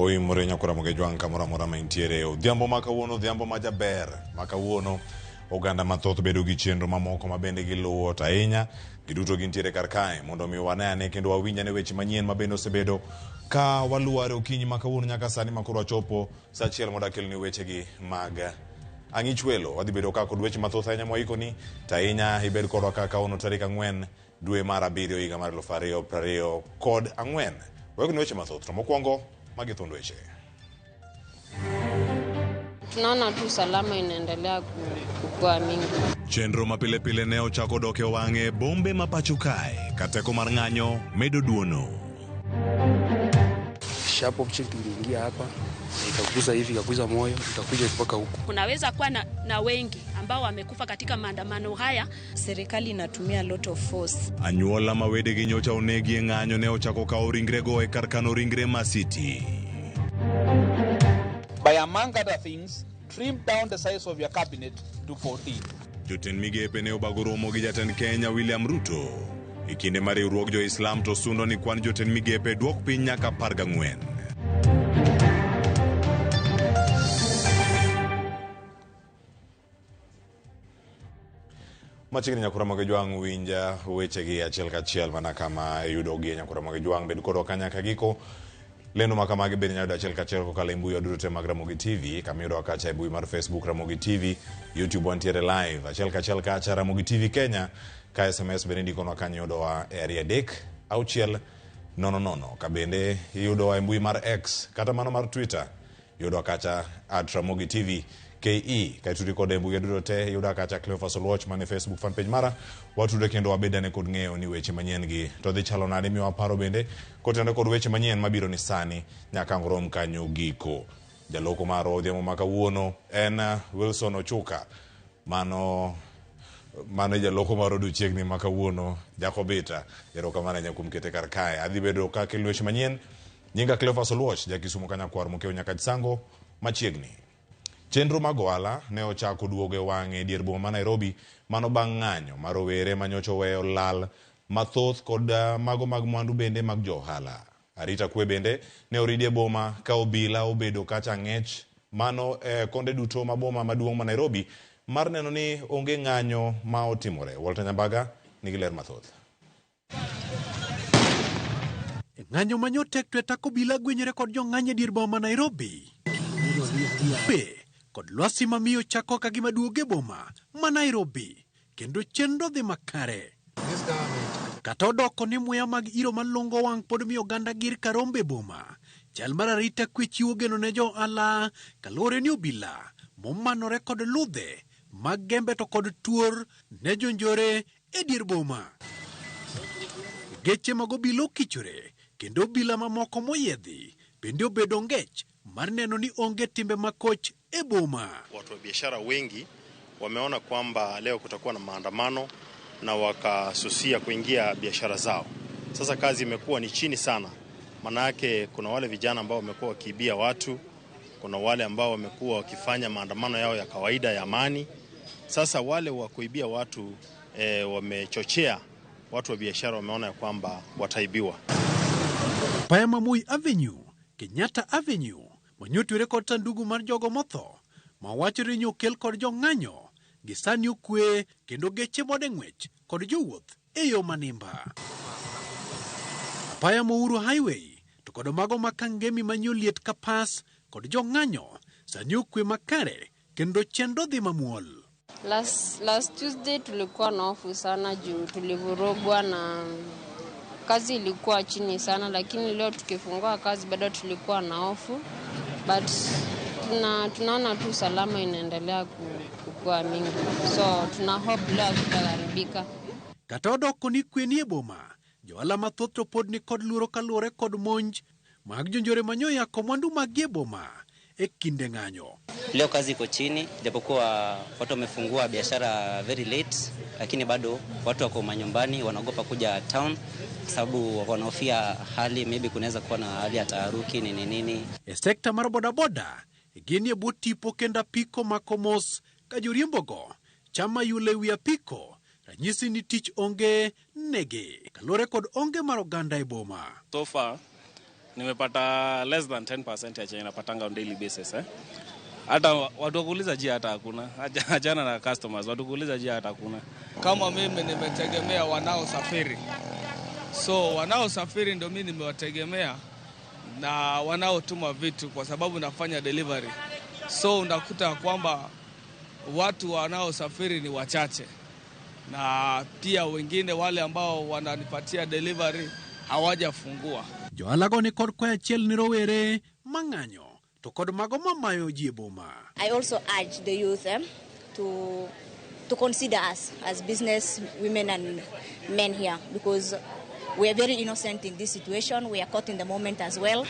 Oimore nyako Ramogi Jwang' kamoro amora ma intiere. Odhiambo ma kawuono, odhiambo ma jaber ma kawuono. Oganda mathoth bedo gi chenro mamoko ma bende giluwo to ahinya giduto gintiere kar kae mondo mi wane ane kendo wawinj ane weche manyien ma bende osebedo ka waluware okinyi ma kawuono nyaka sani ma koro wachopo saa achiel mondo akelni wechegi mag ang'ich welo. Wadhi bedo ka kod weche mathoth ahinya mwaikoni to ahinya ibed kodwa ka kawuono tarik 4 dwe mar 7 higa mar 2024. Waikoni weche mathoth to mokwongo magi thuond weche. Tunaona tu usalama inaendelea kukua mingi. Chenro ma pile pile ne ochako dok e wang'e bombe ma pacho kae ka teko mar ng'anyo medo duono. Sharp object iliingia hapa ikagusa hivi, ikagusa moyo, ikakuja mpaka huku. Kunaweza kuwa na wengi ambao wamekufa katika maandamano haya. Serikali inatumia lot of force. Anyuola ma wedegi nyocha onegi e ng'anyo ne ochako kawo ringrego e kar kano ringre ma City. By among other things, trim down the size of your cabinet to 14. Jotend migepe ne obago romo gi jatend Kenya William Ruto. E kinde ma riwruog jo-Islam to sundo ni kwan jotend migepe duok piny nyaka 14. Machiegni nyakura mag Jwang' winja wechegi achiel kachiel mana kama iyudogie nyakura mag Jwang' bed kodwa kanyaka giko. Lendo ma kamagi bende inyalo yudo achiel kachiel kokalo e mbui duto te mag Ramogi TV, kama iyudowa kacha e mbui mar Facebook Ramogi TV, YouTube wantiere live achiel kachiel kacha Ramogi TV Kenya, ka SMS bende indikonwa kanyo iyudowa e 2 3 6 0 0. Ka bende iyudowa e mbui mar X kata mano mar Twitter, iyudowa kacha at Ramogi TV KE. Ka itudri koda e mbui duto te, iyudowa kacha Cleophas Oluoch mane Facebook fan page mara. Watudre kendo wabed ane kod ng'eyo ni weche manyien gi to dhi chalo nade, miwa paro bende kotenore kod weche manyien mabiro ni sani nyaka ang' rom kanyo giko. Jaloko marwa odhiambo ma kawuono en Wilson Ochuka. Mano mano e jaloko mar odiochieng'ni ma kawuono Jakobita. Erokamano ahinya kuom kete kar kae. Adhi bedo ka akelo weche manyien. Nyinga Cleophas Oluoch, ja Kisumo Kanyakwar Mokeo Nyakach Sango machiegni. Chenro mag ohala ne ochako duogo e wang'e e dier boma ma Nairobi mano bang' ng'anyo ma rowere ma nyocha oweyo lal mathoth kod mago mag mwandu bende mag jo ohala. Arita kwe bende ne oridi e boma ka obila obedo kacha ang'ech mano e konde duto ma boma maduong' ma Nairobi mar neno ni onge ng'anyo ma otimore. Walter Nyambaga nigi ler mathoth. Ng'anyo ma nyotek tweta kobila gwenyore kod jong'anyo e dier boma ma Nairobi. Be kod lwasi mamiyo chako ka gima duogo e boma ma Nairobi kendo chenro dhi makare. Kata odoko ni muya mag iro malongo wang' pod miyo oganda gir karombe e boma. Chal mar arita kwe chiwo geno ne jo ohala kaluwore ni obila momanore kod ludhe mag gembe to kod tuor ne jonjore e dier boma. Geche mag obila okichore kendo obila mamoko moyiedhi bende obedo ngech mar neno ni onge timbe makoch e boma. Watu wa biashara wengi wameona kwamba leo kutakuwa na maandamano na wakasusia kuingia biashara zao. Sasa kazi imekuwa ni chini sana, manake kuna wale vijana ambao wamekuwa wakiibia watu, kuna wale ambao wamekuwa wakifanya maandamano yao ya kawaida ya amani. Sasa wale wa kuibia watu wamechochea watu wa biashara, wameona ya kwamba wataibiwa. Apaya ma Moi Avenue, Kenyatta Avenue, manyotwere kod sandugu mar jogo motho ma wachore ni okel kod jong'anyo gi sani okwe kendo geche mode ng'wech kod jowuoth e yo manimba. Apaya ma Uhuru Highway to kod mago ma Kangemi manyo liet ka pas kod jong'anyo sani okwe makare kendo chenro dhi mamuol. Last Tuesday tulikuwa na hofu sana juu tulivurugwa na kazi ilikuwa chini sana, lakini leo tukifungua kazi bado tulikuwa na hofu, but tunaona tu usalama inaendelea kukua mingi, so tuna hope leo hakutaharibika. Kata odoko ni kwe nie boma, johala mathoth to pod ni kod luoro kaluwore kod monj mag jonjore manyoyako mwandu maggi e boma e kinde ng'anyo. Leo kazi iko chini, japokuwa watu wamefungua biashara very late, lakini bado watu wako manyumbani, wanaogopa kuja town kwa sababu wanahofia hali, maybe kunaweza kuwa na hali ya taharuki nini nini. E sekta mar bodaboda, gin e bwo tipo kendo apiko mako mos ka joriembogo chama yule wi apiko, ranyisi ni tich onge negi kaluwore kod onge mar oganda e boma. So far, Nimepata less than 10% ya chenye napatanga on daily basis, eh. Hata watu wakuuliza jia hata hakuna. Achana na customers, watu kuuliza jia hata hakuna. Kama mimi nimetegemea wanaosafiri, so wanaosafiri ndio mimi nimewategemea na wanaotuma vitu, kwa sababu nafanya delivery. So unakuta kwamba watu wanaosafiri ni wachache, na pia wengine wale ambao wananipatia delivery hawajafungua. Johala ni kod kwayo achiel ni rowere mang'anyo to kod mago mamayo ji e boma. I also urge the youth to consider us as business women and men here, because we are very innocent in this situation. We are caught in the moment as well.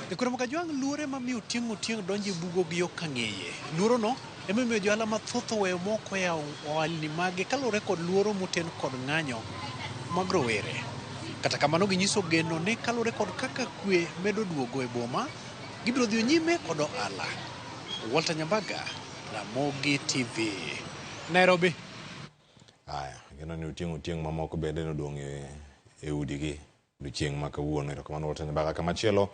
Nyakwar Kajwang' luore mamiyo Otieng' Otieng' donjo e bugo gi yo kang'eye. Luorono emomiyo johala mathoth oweyo moko oyawo ohalni mage kaluwore kod luoro moten kod ng'anyo mag rowere. Kata kamano ginyiso geno ni kaluwore kod kaka kwe medo duogo e boma, gibiro dhi nyime kod ohala. Walter Nyambaga, Ramogi TV, Nairobi. Aya, geno ni Otieng' Otieng' mamoko bende nodong' e udigi odiochieng' ma kawuono. Erokamano Walter Nyambaga. Kamachielo,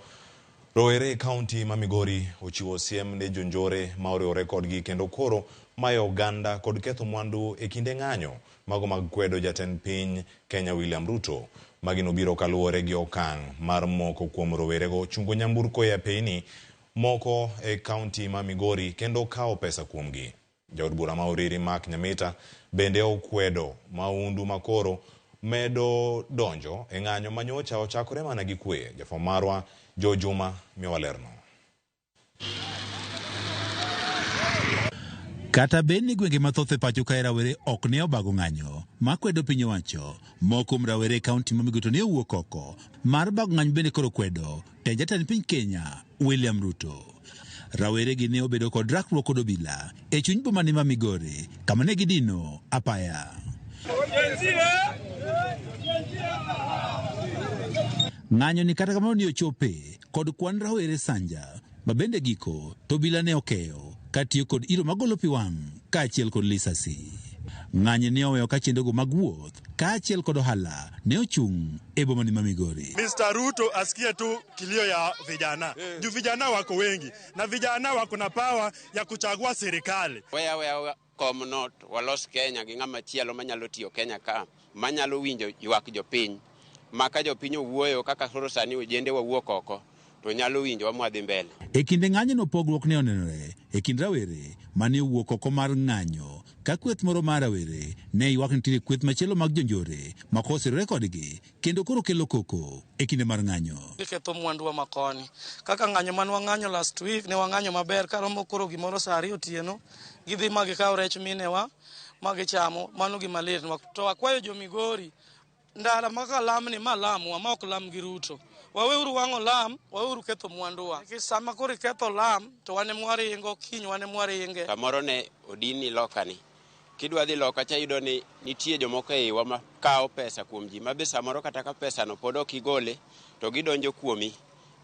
rowere e kaunti ma Migori ochiwo siem ne jonjore ma oriwore kodgi kendo koro mayo oganda kod ketho mwandu e kinde ng'anyo mago mag kwedo jatend piny Kenya William Ruto. Magi nobiro kaluwore gi okang' mar moko kuom rowerego chungo nyamburko e apeyni moko e kaunti ma Migori kendo kawo pesa kuomgi. Jaod bura ma Uriri Mark Nyamita bende okwedo maundu makoro medo donjo e ng'anyo manyocha ochakore mana gi kwe. Jafwambo marwa Joe Juma miyowa lerno. Kata bed ni gwenge mathoth e pacho kae rawere ok ne obago ng'anyo makwedo piny owacho, moko kuom rawere e kaunti ma Migori to ne owuok oko mar bago ng'anyo bende koro kwedo tend jatend piny Kenya William Ruto. Rawere gi ne obedo kod rakruok kod obila e chuny boma ni ma Migori kama ne gidino apaya. Ng'anyo ni kata kamano ni ochope kod kwan rawere sanja ma bende giko to obila ne okeyo katiyo kod iro magolo pi wang' kaachiel kod lisasi. Ng'anyo ne oweyo ka chenrogo mag wuoth kaachiel kod ohala ne ochung' e boma ni ma Migori. Mr. Ruto asikie tu kilio ya vijana. Juu vijana wako wengi na vijana wako na power ya kuchagua serikali. Weya weya kom not walos Kenya gi ng'ama chielo manyalo tiyo Kenya ka, manyalo winjo ywak jopiny. Maka jopiny owuoyo kaka koro sani ojende wawuok oko to nyalo winjo wa mwadhi mbele. E kinde ng'anyo no pogruok ne onenore e kind rawere mane owuok oko mar ng'anyo ka kweth moro mar rawere ne ywak nitiere kweth machielo mag jonjore ma kosirore kodgi kendo koro kelo koko e kinde mar ng'anyo. Giketho mwanduwa makoni. Kaka ng'anyo mane wang'anyo last week ne wang'anyo maber karomo koro gimoro saa 2 otieno gidhi ma gikawo rech minewa ma gichamo, mano gima litnwa. To akwayo jo Migori ndara ma kalamni ma lamwa ma ok lam gi Ruto. Waweuru wang'o lam, waweuru ketho mwanduwa. Nikech sama koro iketho lam to wan ema waringo, kiny wan ema waringe. Kamoro ne odini lokani. Kidwa dhi loka cha iyudo ni nitie jomoko e iwa ma kawo pesa kuom ji ma be samoro kata ka pesano pod ok igole to gidonjo kuomi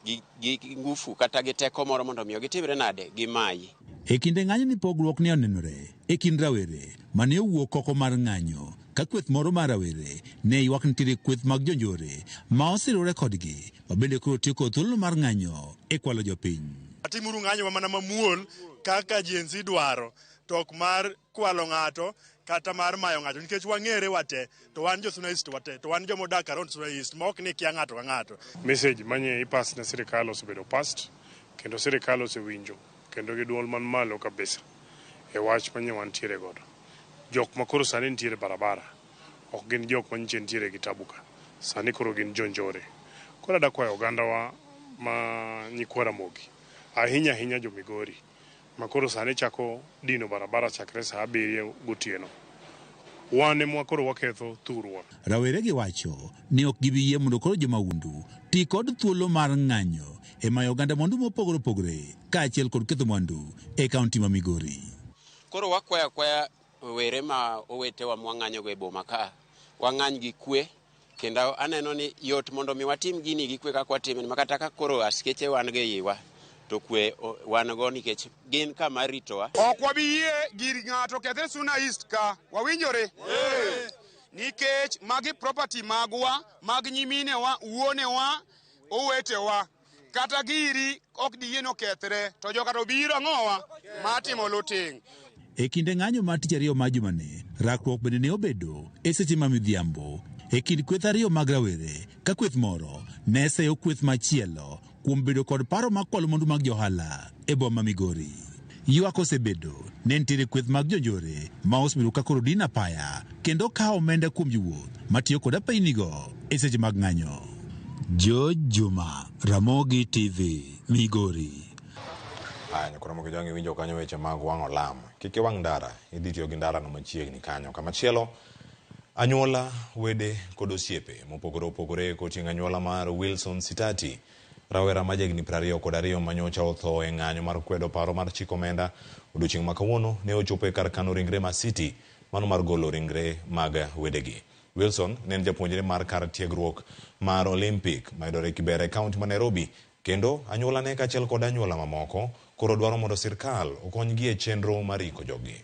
gi ngufu kata gi teko moro mondo miyo gitimre nade gimayi. E kinde ng'anyo ni pogruok ne onenore e kind rawere mane owuok oko mar ng'anyo ka kweth moro mar rawere ne ywak nitiere kweth mag jonjore ma osiriwore kodgi ma bende koro tiyo kod thuolo mar ng'anyo e kwalo jopiny. Atimuru ng'anyo mana mamuol kaka Gen Z dwaro, to ok mar kwalo ng'ato kata mar mayo ng'ato nikech wang'ere wate to wan jo Suna East wate to wan joma odak around Suna East ma ok ni kia ng'ato ka ng'ato. Message manye ipass ne sirikal osebedo passed kendo sirikal osewinjo kendo gi duol man malo kabisa e wach manye wantiere godo. Jok ma koro sani nitiere barabara ok gin jok manyiche nitiere gi tabu ka, sani koro gin jonjore. Koro adwa kwayo ogandawa ma nyikwa Ramogi ahinya ahinya jo Migori ma koro sani chako dino barabara chakre saa 7 gotieno. Wan ema koro waketho thurwa. Rawere gi wacho ni ok gibi yie mondo koro jomahundu ti kod thuolo mar ng'anyo e mayo oganda mwandu mopogore opogore kaachiel kod ketho mwandu e kaunti ma Migori. Koro wakwayo akwaya rowere ma owetewa mwang'anyogo e boma ka, wang'any gi kwe kendo aneno ni yot mondo mi watim gini gi kwe kaka watime ma kata ka koro askeche wan go e iwa to kwe wan go nikech gin kama ritowa. Ok wabi yie gir ng'ato kethre Suna East ka, wawinjore? Nikech magi property magwa, mag nyiminewa, wuonewa, Owetewa, kata giri ok diyie nokethre, to joka to biro ang'owa mar timo looting. E kinde ng'anyo mar tich ariyo ma jumani, rakruok bende ne obedo e seche ma midhiambo e kind kweth ariyo mag rawere ka kweth moro ne seyo kweth machielo kuom bedo kod paro mar kwalo mwandu mag johala e boma Migori. Ywak osebedo ne nitiere kweth mag jonjore ma osebedo ka koro dino apaya kendo kawo omenda kuom jowuoth matiyo kod apeynigo e seche mag ng'anyo. George Juma, Ramogi TV, Migori. Aya, nyakoro moki jwangi winjo kanyo weche mag wang'o lam. Kik iwang' ndara, idhi tiyo gi ndara no machiegni kanyo. Kamachielo, anyuola, wede kod osiepe mopogore opogore koting'o anyuola mar Wilson Sitati, rawera ma jahigni 22 manyocha otho e ng'anyo mar kwedo paro mar chiko omenda odiochieng' ma kawuono ne ochopo e kar kano ringre ma City mano mar golo ringre mag wedegi. Wilson ne en japuonjre mar kar tiegruok mar Olympic mayudore Kibera e kaunti ma Nairobi kendo anyuolane kaachiel kod anyuola mamoko koro dwaro mondo sirkal okonygi e chenro mar iko jogi.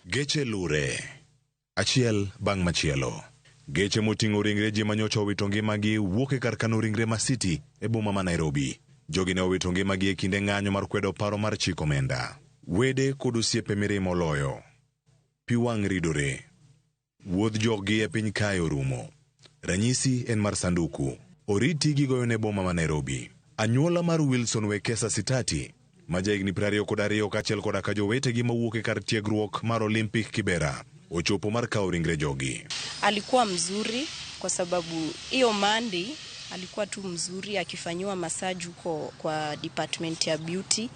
Geche lure achiel bang' machielo. Geche moting'o ringre ji manyocha owito ngimagi wuok e kar kano ringre ma City e boma ma Nairobi. Jogi ne owito ngimagi e kinde ng'anyo mar kwedo paro mar chiko omenda. Wede kod osiepe mirima oloyo. Pi wang' ridore. Wuodh joggi e piny kae orumo. Ranyisi en mar sanduku. Oriti gigoyo ne boma ma Nairobi. Anyuola mar Wilson Wekesa Sitati ma jahigni 22 kaachiel koda ka jowetegi mawuok e kar tiegruok mar Olympic Kibera ochopo mar kawo ringre jogi. Alikuwa mzuri kwa sababu hiyo Monday alikuwa tu mzuri akifanyiwa massage huko kwa department ya beauty.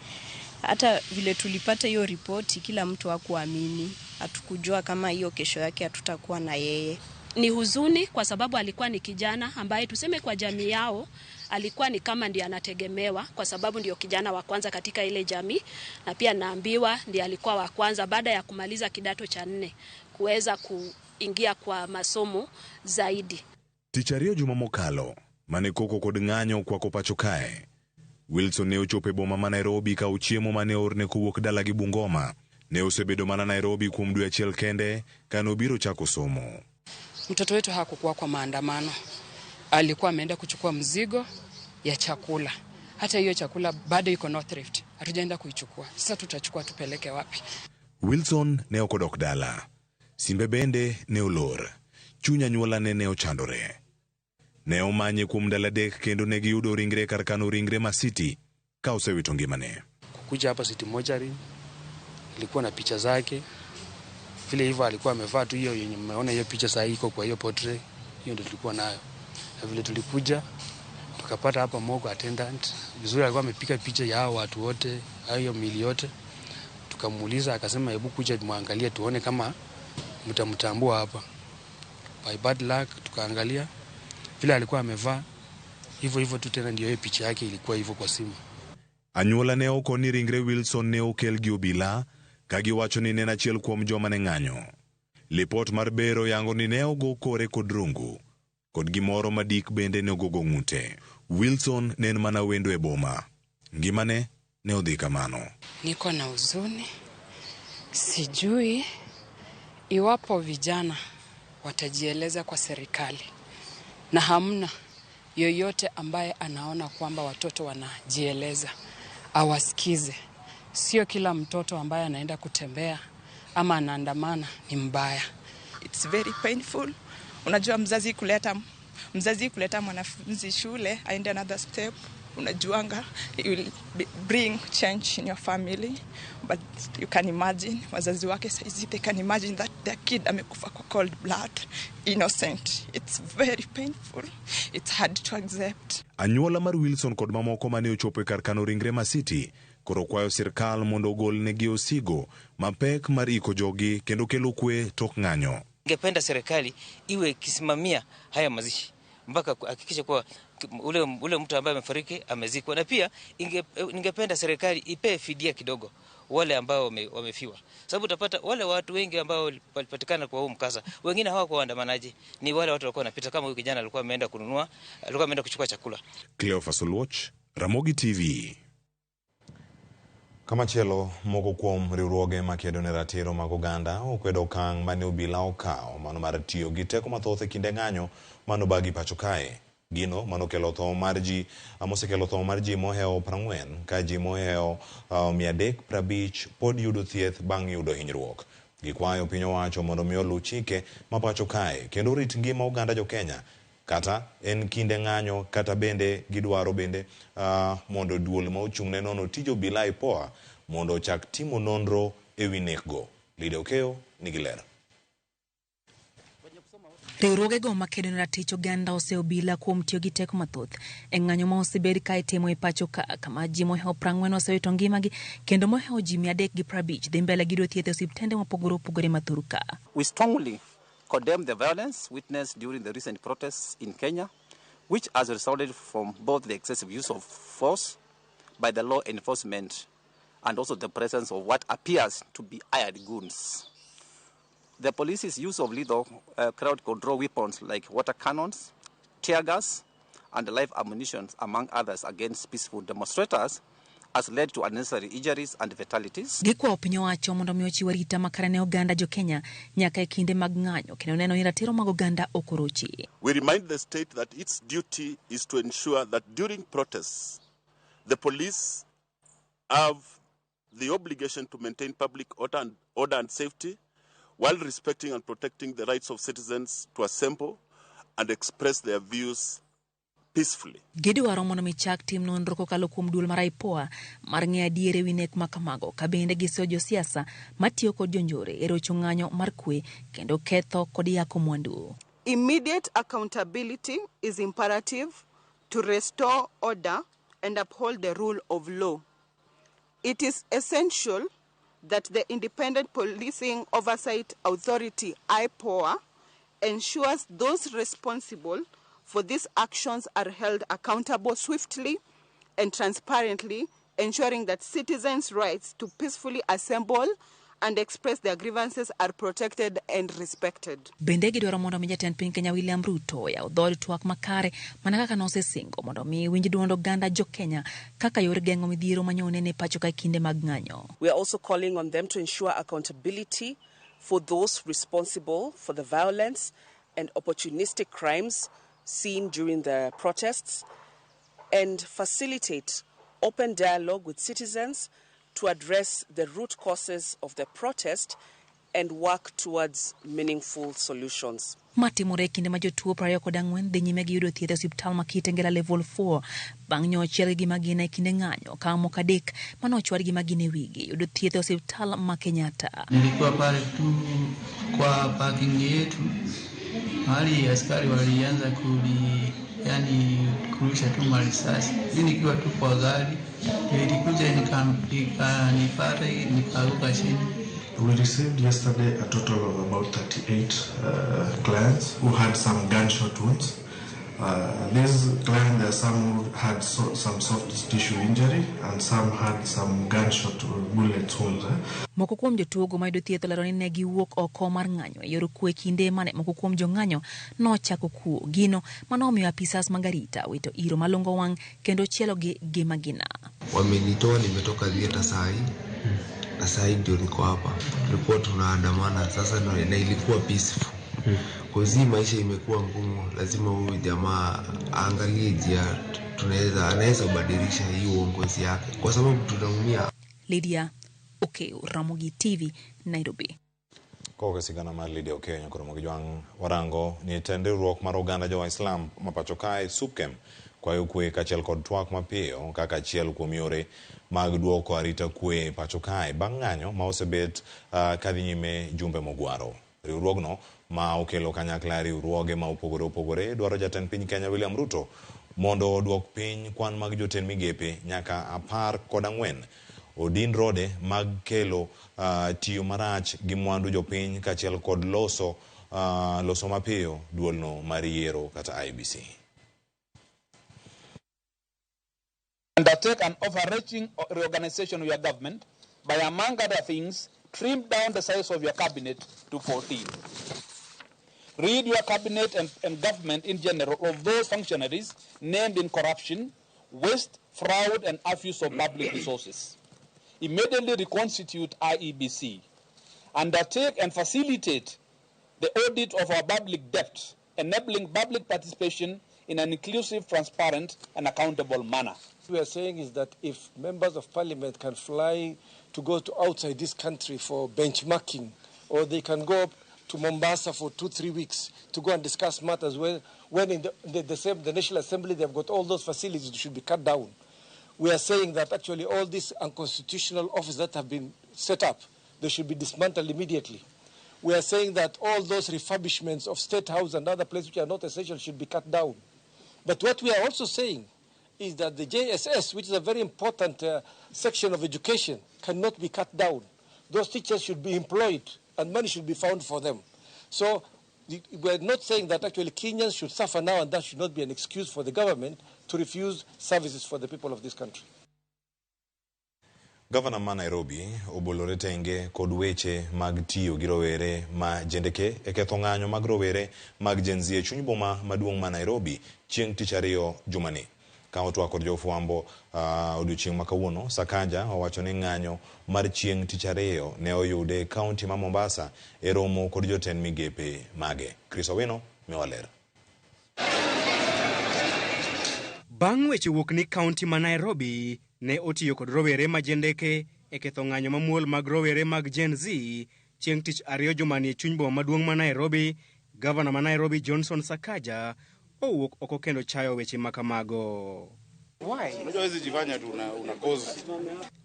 Hata vile tulipata hiyo ripoti kila mtu hakuamini, hatukujua kama hiyo kesho yake hatutakuwa na yeye. Ni huzuni kwa sababu alikuwa ni kijana ambaye tuseme kwa jamii yao alikuwa ni kama ndiye anategemewa kwa sababu ndio kijana wa kwanza katika ile jamii, na pia naambiwa ndiye alikuwa wa kwanza baada ya kumaliza kidato cha 4 kuweza kuingia kwa masomo zaidi. Tich ariyo juma mokalo mane koko kod ng'anyo kwako pacho kae. Wilson ne ochopo e boma ma Nairobi ka chiemo mane oorne kowuok dalagi Bungoma. Ne osebedo mana Nairobi kuom dwe achiel kende kane obiro chako somo. Mtoto wetu hakukuwa kwa maandamano, alikuwa ameenda kuchukua mzigo ya chakula. Hata hiyo chakula bado iko North Rift, hatujaenda kuichukua. Sasa tutachukua tupeleke wapi? Wilson ne ok odok dala. Simbe bende ne olor. Chuny anyuolane ne ochandore. Ne omanye kuom ndalo adek kendo ne giyudo ringre kar kano ringre ma City ka osewito ngimane. Kukuja hapa City Mortuary ilikuwa na picha zake. Vile hivyo alikuwa amevaa tu hiyo yenye mmeona hiyo picha sasa iko kwa hiyo portrait, hiyo ndio tulikuwa nayo. Na vile tulikuja tukapata hapa morgue attendant, vizuri alikuwa amepiga picha ya hao watu wote, hiyo miili yote. Tukamuuliza akasema hebu kuja muangalie tuone kama mtamtambua hapa. By bad luck tukaangalia vile alikuwa amevaa hivyo hivyo tu tena ndio hiyo picha yake ilikuwa hivyo kwa simu. Anyuola ne oko ni ringre Wilson ne okel gi obila ka giwacho ni ne en achiel kuom joma ne ng'anyo. Lipot mar bero yango ni ne ogo kore kod rungu kod gimoro madik bende ne ogogo ng'ute. Wilson ne en mana wendo e boma. Ngimane ne odhi kamano. Niko na huzuni, sijui iwapo vijana watajieleza kwa serikali, na hamna yoyote ambaye anaona kwamba watoto wanajieleza awasikize. Sio kila mtoto ambaye anaenda kutembea ama anaandamana ni mbaya. It's very painful. Unajua mzazi kuleta mwanafunzi shule aende another step, unajuanga it will bring change in your family, but you can imagine wazazi wake saizi, they can imagine that their kid amekufa kwa cold blood, innocent. It's very painful. It's hard to accept. Anyuola mar Wilson kod mamoko mane ochopo e kar kano ringre ma City koro kwayo sirkal mondo ogolnegi osigo mapek mar iko jogi kendo kelo kwe tok ng'anyo. Ningependa serikali iwe ikisimamia haya mazishi mpaka kuhakikisha kuwa ule mtu ambaye amefariki amezikwa, na pia ningependa serikali ipe fidia kidogo wale ambao wamefiwa, sababu utapata wale watu wengi ambao walipatikana kwa huu mkasa, wengine hawakuwa waandamanaji, ni wale watu walikuwa wanapita. Kama huyu kijana alikuwa ameenda kununua, alikuwa ameenda kuchukua chakula. Cleophas Oluoch, Ramogi TV. Kamachielo, moko kuom riwruoge makedo ne ratiro mag oganda okwedo okang' mane obila okawo mano mar tiyo gi teko mathoth e kinde ng'anyo manobagi pacho kae. Gino manokelo tho mar ji mosekelo tho mar ji mohewo 40 ka ji mohewo 350 pod yudo thieth bang' yudo hinyruok. Gikwayo piny owacho mondo mi oluw chike ma pacho kae kendo orit ngima oganda jo Kenya kata en kinde ng'anyo kata bende gidwaro bende mondo duol ma ochung' ne nono tij obila IPOA mondo ochak timo nonro ewi nekgo. Lydia Okeyo nigi ler. Riwruogego makedo ne ratich oganda oseyo obila kuom tiyo gi teko mathoth e ng'anyo ma osebed ka itimo e pacho ka kama ji mohewo 40 osewito ngimagi kendo mohewo ji 350 dhi mbele gi yudo thieth e osiptende mopogore opogore ma thur ka. We strongly condemn the violence witnessed during the recent protests in Kenya, which has resulted from both the excessive use of force by the law enforcement and also the presence of what appears to be hired goons. The police's use of lethal crowd control weapons like water cannons, tear gas, and live ammunition, among others, against peaceful demonstrators has led to unnecessary injuries and fatalities. Gikwayo piny owacho mondo mi ochiw arita makare ne oganda jo Kenya nyaka e kinde mag ng'anyo kendo neno ni ratiro mag oganda ok orochi. We remind the state that its duty is to ensure that during protests, the police have the obligation to maintain public order and safety while respecting and protecting the rights of citizens to assemble and express their views peacefully. Gidwaro mondo mi chak tim nonro kokalo kuom duol mar IPOA mar ng'eyo adier ewi nek ma kamago ka bende giseyo josiasa matiyo kod jonjore e rocho ng'anyo mar kwe kendo ketho kod yako mwandu. Immediate accountability is imperative to restore order and uphold the rule of law. It is essential that the Independent Policing Oversight Authority, IPOA, ensures those responsible for these actions are held accountable swiftly and transparently, ensuring that citizens' rights to peacefully assemble and express their grievances are protected and respected. Bende gidwaro mondo mi jatend piny Kenya William Ruto oyaw dhood twak makare mana kaka nosesingo mondo mi winj duond oganda jo Kenya kaka yor geng'o midhiero manyo nene pacho ka kinde mag ng'anyo. We are also calling on them to ensure accountability for those responsible for the violence and opportunistic crimes seen during the protests and facilitate open dialogue with citizens to address the root causes of the protest and work towards meaningful solutions. Matimore e kinde ma jotuo 24 dhi nyime gi yudo thieth e osiptal ma Kitengela Level 4 bang' nyo ochielgi gi magina e kinde ng'anyo ka moko adek manochwad gi magina e wigi yudo thieth e osiptal ma Kenyatta. Nilikuwa pale tu kwa parking yetu mahali askari walianza kuli yani kurusha tu marisasi. Mimi nikiwa tu kwa gari ndio ilikuja ikanipata nikaanguka chini. We received yesterday a total of about 38 clients who had some gunshot wounds. These clients, there are some who had some soft tissue injury and some had some gunshot or bullet wounds. Moko kuom jotuogo mayudo thieth olero ni ne giwuok oko mar ng'anyo e yor kwe kinde mane moko kuom jong'anyo nochako kuo gino manomiyo apisas mag arita wito iro malungo wang' kendo chielogi gi magina. Wamenitoa, nimetoka theater saa hii na saa hii ndio niko hapa. Tulikuwa tunaandamana sasa na ilikuwa peaceful. Kwa hii maisha imekuwa ngumu, lazima huyu jamaa aangalie njia tunaweza anaweza kubadilisha hii uongozi yake, kwa sababu tunaumia. Lydia Okeyo, Ramogi TV, Nairobi. Kowuok e sigana mar Lydia Okeyo nyakoro Jwang' warango ni tend riwruok mar oganda jo-Waislam ma pacho kae SUPKEM kwayo kwe kaachiel kod twak mapiyo kaka achiel kuom yore mag duoko arita kwe e pacho kae bang' ng'anyo ma osebet kadhi nyime jumbe mogwaro. Riwruogno ma okelo kanyakla riwruoge ma opogore opogore dwaro jatend piny Kenya William Ruto mondo oduok piny kwan mag jotend migepe nyaka 14 odin rode mag kelo tiyo marach gi mwandu jopiny kaachiel kod loso mapiyo duolno mar yiero kata IEBC. Undertake an overreaching reorganization of your government by, among other things, trim down the size of your cabinet to 14. Rid your cabinet and government in general of those functionaries named in corruption, waste, fraud, and abuse of public resources. Immediately reconstitute IEBC. Undertake and facilitate the audit of our public debt, enabling public participation in an inclusive, transparent, and accountable manner. What we are saying is that if members of parliament can fly to go to outside this country for benchmarking, or they can go up to Mombasa for 2-3 weeks to go and discuss matters, when in the National Assembly they've got all those facilities should be cut down. We are saying that actually all these unconstitutional offices that have been set up, they should be dismantled immediately. We are saying that all those refurbishments of State House and other places which are not essential should be cut down. But what we are also saying is that the JSS, which is a very important section of education, cannot be cut down. Those teachers should be employed and money should be found for them. So we are not saying that actually Kenyans should suffer now, and that should not be an excuse for the government to refuse services for the people of this country. Gavana ma Nairobi obolore tenge kod weche mag tiyo gi rowere ma jendeke e ketho ng'anyo mag rowere mag Gen Z e chuny boma maduong' ma Nairobi chieng' tich ariyo jumani. Ka otwak kod jofwambo odiochieng' ma kawuono, Sakaja owacho ni ng'anyo mar chieng' tich ariyo ne oyude e kaunti ma Mombasa e romo kod jotend migepe mage. Chris Owino miwa ler. Bang' weche wuok ni kaunti ma Nairobi ne otiyo kod rowere ma jendeke e ketho ng'anyo mamuol mag rowere mag Gen Z chieng' tich ariyo jumani e chuny boma maduong' ma Nairobi, gavana ma Nairobi Johnson Sakaja owuok oko kendo chayo weche makamago.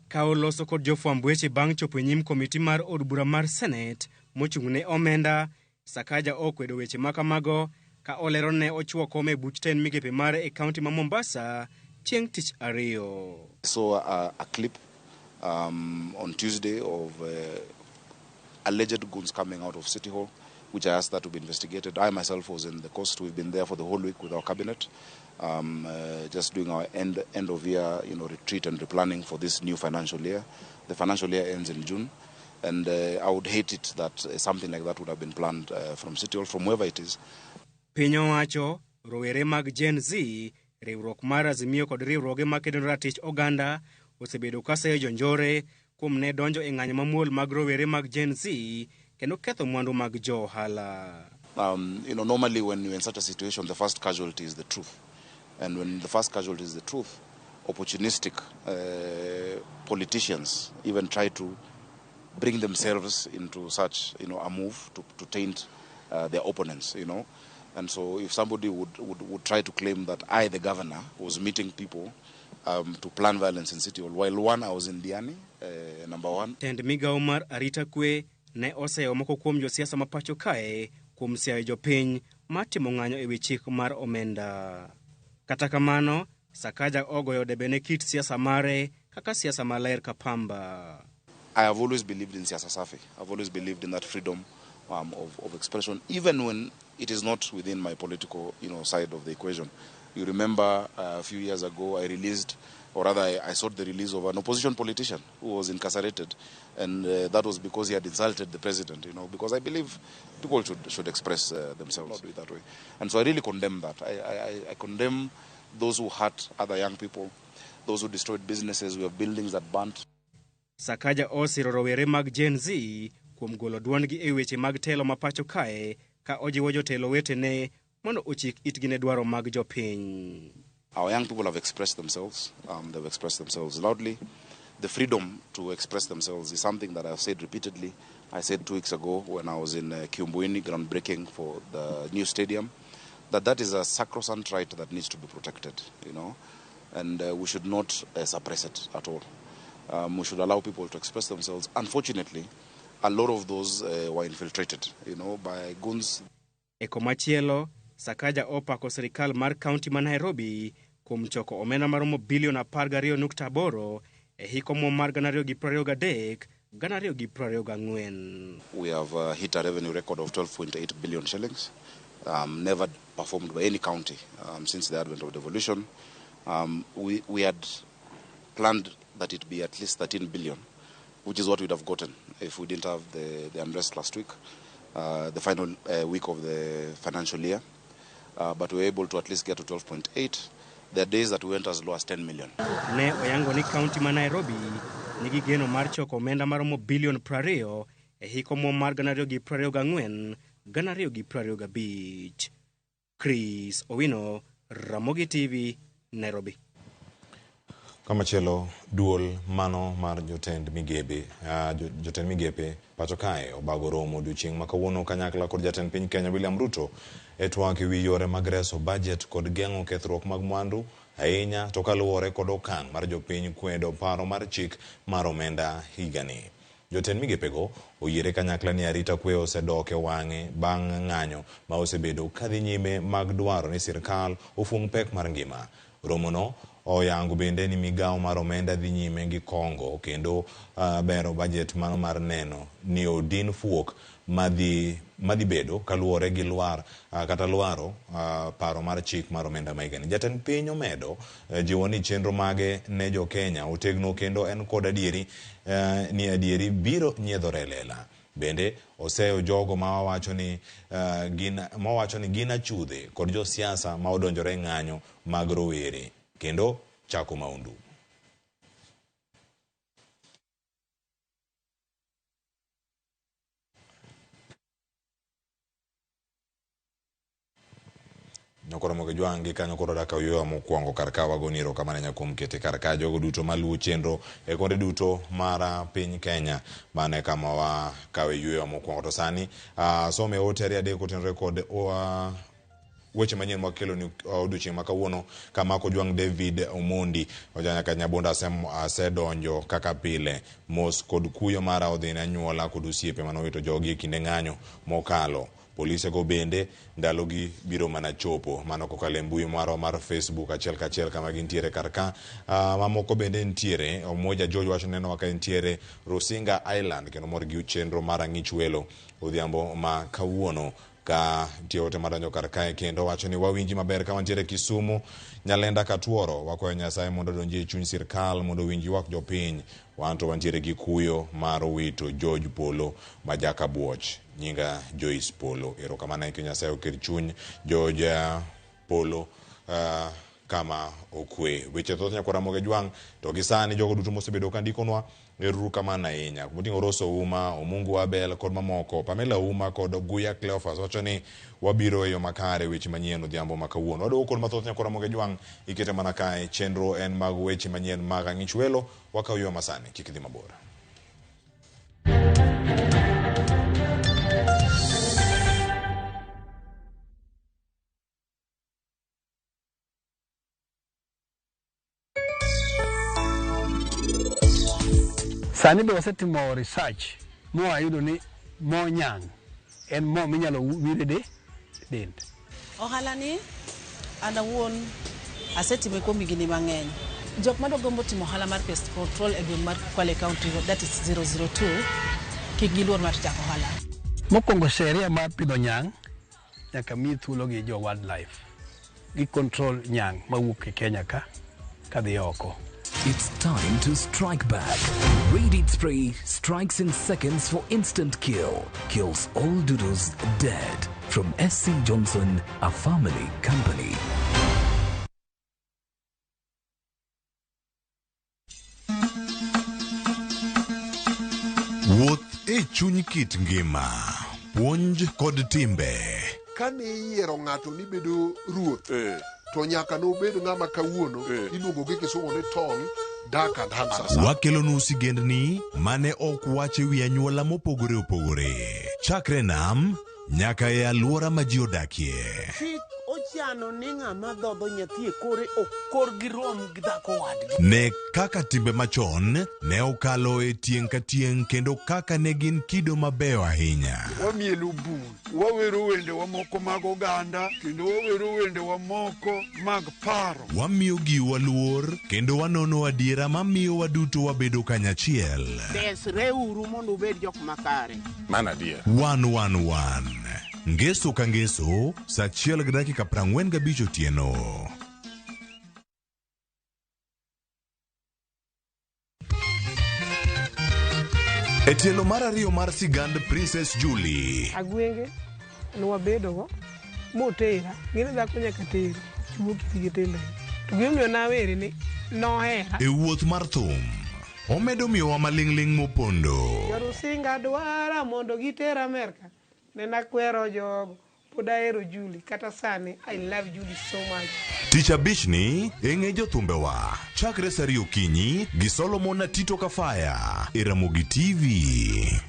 Ka oloso kod jofwamb weche bang' chopo e nyim komiti mar od bura mar Senate mochung' ne omenda, Sakaja okwedo weche makamago ka olero ne ochuo kom e buch tend migepe mare e kaunti ma Mombasa chieng' tich ariyo. I saw a clip on Tuesday of alleged goons coming out of City Hall, which I asked that to be investigated. I myself was in the coast. We've been there for the whole week with our cabinet, just doing our end of year, retreat and replanning for this new financial year. The financial year ends in June, and I would hate it that something like that would have been planned from City Hall, from wherever it is. Piny owacho, rowere mag Gen Z, riwruok mar Azimio kod riwruoge makedo ne ratich oganda osebedo ka seyo jonjore kuom ne donjo e ng'anyo mamuol mag rowere mag Gen Z kendo ketho mwandu mag jo ohala. Normally when you're in such a situation, the first casualty is the truth. And when the first casualty is the truth, opportunistic politicians even try to bring themselves into such, a move to taint their opponents, And so if somebody would try to claim that I, the governor, was meeting people to plan violence in City Hall, while one, I was in Diani, number one. Tend migao mar arita kwe ne oseyo moko kuom josiasa ma pacho kae kuom siayo jopiny matimo ng'anyo e wi chik mar omenda. Kata kamano, Sakaja ogoyo debe ne kit siasa mare kaka siasa maler ka pamba. I have always believed in siasa safi. I've always believed in that freedom of expression, even when it is not within my political, side of the equation. You remember a few years ago, I released, or rather I sought the release of an opposition politician who was incarcerated, and that was because he had insulted the president, because I believe people should express themselves. Not do it that way. And so I really condemn that. I condemn those who hurt other young people, those who destroyed businesses. We have buildings that burnt. Sakaja osiro rowere mag Gen Z kuom golo duondgi e weche mag telo ma pacho kae ka ojiwo jotelo wetene mondo ochik itgi ne dwaro mag jopiny. Our young people have expressed themselves. They've expressed themselves loudly. The freedom to express themselves is something that I've said repeatedly. I said 2 weeks ago when I was in Kiumbuini groundbreaking for the new stadium, that is a sacrosanct right that needs to be protected, and we should not suppress it at all. We should allow people to express themselves. Unfortunately, a lot of those were infiltrated, by goons. E komachielo, Sakaja opako sirikal mar kaunti ma Nairobi kuom choko omenda maromo bilion 12.8 e hik omuom mar 2023 2024. We have hit a revenue record of 12.8 billion shillings, never performed by any county since the advent of devolution. We had planned that it be at least 13 billion, which is what we'd have gotten if we didn't have the unrest last week, the final week of the financial year. But we were able to at least get to 12.8. There are days that we went as low as 10 million. Ne oyango ni kaunti ma Nairobi Nigi geno mar choko omenda maromo bilion 20 e hik omuom mar 2024 2025. Chris Owino, Ramogi TV, Nairobi. Kamachielo, duol mano mar jotend migebe, jotend migepe pacho kae obago romo odiochieng' ma kawuono kanyakla kod jatend piny Kenya William Ruto e twak ewi yore mag reso bajet kod geng'o kethruok mag mwandu ahinya to kaluwore kod okang' mar jopiny kwedo paro mar chik mar omenda higani. Jotend migepego oyiere kanyakla ni arita kwe osedok e wang'e bang' ng'anyo ma osebedo kadhi nyime mag dwaro ni sirkal ofung' pek mar ngima. Romono oyango bende ni migawo mar omenda dhi nyime gi kongo kendo bero bajet mano mar neno ni odin fuok madhi madhi bedo kaluwore gi lwar kata lwaro paro mar chik mar omenda ma higani. Jatend piny omedo jiwo ni chenro mage ne jo Kenya otegno kendo en kod adieri ni adieri biro nyiedhore e lela. Bende oseyo jogo ma wawacho ni gin mawacho ni gin achudhe kod josiasa ma odonjore e ng'anyo mag rowere kendo chako maundu. Nyokoro mogi jwang' gi kanyo koro daka oyueyo mokwongo kar ka wagoni erokamano ahinya kuom kete kar ka jogo duto maluwo chenro e kuonde duto mar piny Kenya. Mano e kama wakawe yueyo mokwongo. To sani some ote ariyo adek otenore kod weche manyien mwakelo ni odiochieng' ma kawuono kamako Ojwang' David Omondi ojanyaka Nyabondo asedonjo kaka pile mos kod kuyo mara odhi ne anyuola kod osiepe manowito jogi e kinde ng'anyo mokalo. Polise go bende ndalogi biro mana chopo mano kokalo e mbui marwa mar Facebook achiel kachiel kama gintiere kar ka. Mamoko bende nitiere Omoja George wacho nenowa ka entiere Rusinga Island kendo mor gi chenro mar ang'ich welo odhiambo ma kawuono ka nitie ote madonjo kar kae kendo wacho ni wawinji maber ka wantiere Kisumu Nyalenda Katuoro wakwayo Nyasaye mondo odonji e chuny sirkal mondo owinj ywak jopiny wan to wantiere gi kuyo mar wito George Polo ma jakabuoch nyinga Joyce Polo erokamano ahinya Nyasaye oket chuny George Polo kama okwe. Weche thoth nyakwar Ramogi Ojwang' to gi sani jogo duto mosebedo ka ndikonwa ero kamano ahinya. Moting'o Rose Ouma, Omungu Abel kod mamoko. Pamela Ouma kod Guya Cleophas wacho ni wabiro e yo makare weche manyien odhiambo ma kawuono. Waduogo kod mathoth nyakwar Ramogi Ojwang' ikete mana kae chenro en mag weche manyien mag ang'ich welo wakaw yo masani kik idhi mabor. Sani be wasetimo research mwayudo ni mo nyang' en mo minyalo wir e dend. Ohala ni an awuon asetime kuom higni mang'eny. Jok madwa gombo timo ohala mar pest control e gweng' mar Kwale County that is 002 kik giluor mar chako ohala. Mokwongo sheria mar pidho nyang' nyaka mi thuolo gi jo wildlife gi control nyang' mawuok e Kenya ka kadhi oko. It's time to strike back. Raid Spray strikes in seconds for instant kill. Kills all doodles dead. From SC Johnson, a family company. Wuoth e chuny kit ngima, puonj kod timbe. Kane iyiero ng'ato ni bedo ruoth, to nyaka nobed ng'ama kawuono iluongo gi kisungu ni tall, dark and handsome. Wakelonu sigendni mane ok wach e wi anyuola mopogore opogore. Chakre nam nyaka e alwora ma ji odakie. Chik ochano ni ng'ama dhodho nyathi e kore ok korgi rom gi dhako wadgi. Ne kaka timbe machon ne okalo e tieng' ka tieng' kendo kaka ne gin kido mabeyo ahinya. Wamielo bul, wawero wendewa moko mag oganda, kendo wawero wendewa moko mag paro. Wamiyo giwa luor kendo wanono adiera mamiyo waduto wabedo kanyachiel. Desreuru mondo ubed jok makare. Mano adier. Wan wan wan. Ngeso ka ngeso, sa achiel gi dakika 45 otieno. E tielo mar ariyo mar sigand Princess Julie. Agwenge nwabedogo motera, ng'eni dhako nyaka ter chuo kik gi timbene. To gimomiyo nawere ni nohera. E wuoth mar thum. Omedo miyowa maling'ling' mopondo. Jorusinga dwara mondo giter Amerka. Nena kwero jogo. Pod ahero Julie. Kata sani, I love Julie so much. Tich abichni e ng'e jothumbewa chakre sa ariyo okinyi gi Solomon na Tito Kafaya e Ramogi TV.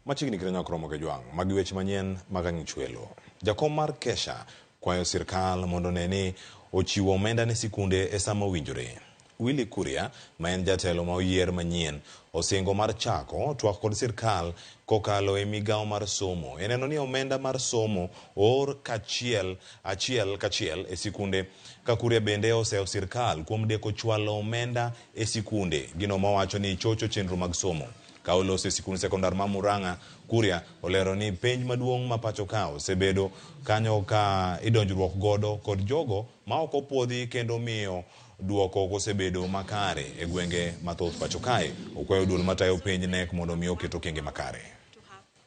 Machiegni kata nyaka romo Kajwang', magi weche manyien mag ang'ichwelo. Jakom mar Kesha kwayo sirkal mondo one ni ochiwo omenda ne sikunde e sama owinjore. Willy Kuria, ma en jatelo ma oyier manyien, osingo mar chako twak kod sirkal kokalo e migawo mar somo e neno ni omenda mar somo oor kachiel achiel kachiel e sikunde. Ka Kuria bende oseyo sirkal kuom deko chwalo omenda e sikunde, gino mawacho ni chocho chenro mag somo. Ka oloso e sikund sekondar ma Murang'a, Kuria olero ni penj maduong' ma pacho ka osebedo kanyo ka idonjruok godo kod jogo ma ok opuodhi kendo miyo duoko ok osebedo makare e gwenge mathoth pacho kae. Okwayo duol matayo penj KNEC mondo mi oket okenge makare.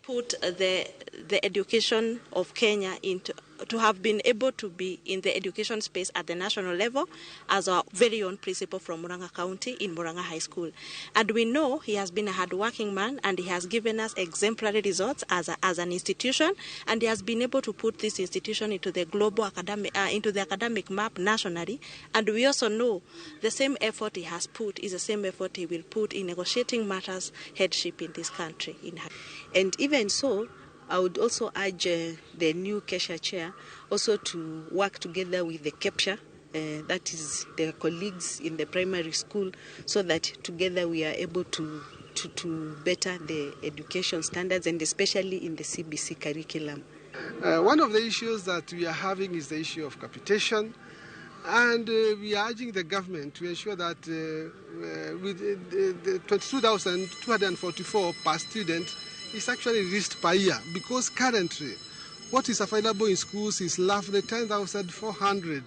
Put the education of Kenya into, to have been able to be in the education space at the national level as our very own principal from Murang'a County in Murang'a High School. And we know he has been a hardworking man and he has given us exemplary results as an institution, and he has been able to put this institution into the global academic, into the academic map nationally. And we also know the same effort he has put is the same effort he will put in negotiating matters headship in this country. And even so, I would also urge the new Kesha chair also to work together with the KEPSHA, that is their colleagues in the primary school, so that together we are able to better the education standards, and especially in the CBC curriculum. One of the issues that we are having is the issue of capitation, and we are urging the government to ensure that with the 22,244 per student is actually released per year, because currently what is available in schools is roughly 10,400,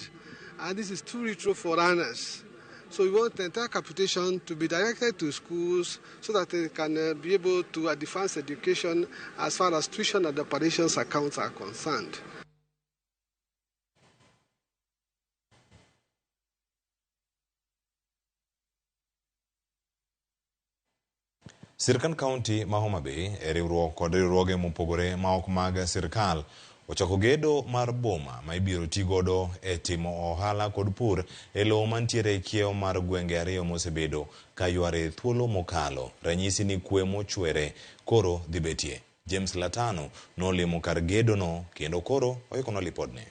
and this is too little for learners. So we want the entire capitation to be directed to schools so that they can be able to advance education as far as tuition and operations accounts are concerned. Sirkand kaunti ma Homa Bay e riwruok kod riwruoge mopogore ma ok mag sirkal ochako gedo mar boma ma ibiro ti godo e timo ohala kod pur e lowo mantiere e kiewo mar gwenge ariyo mosebedo ka yware thuolo mokalo. Ranyisi ni kwe mochwere koro dhi betie. James Latano nolimo kar gedono kendo koro oikonwa lipodne.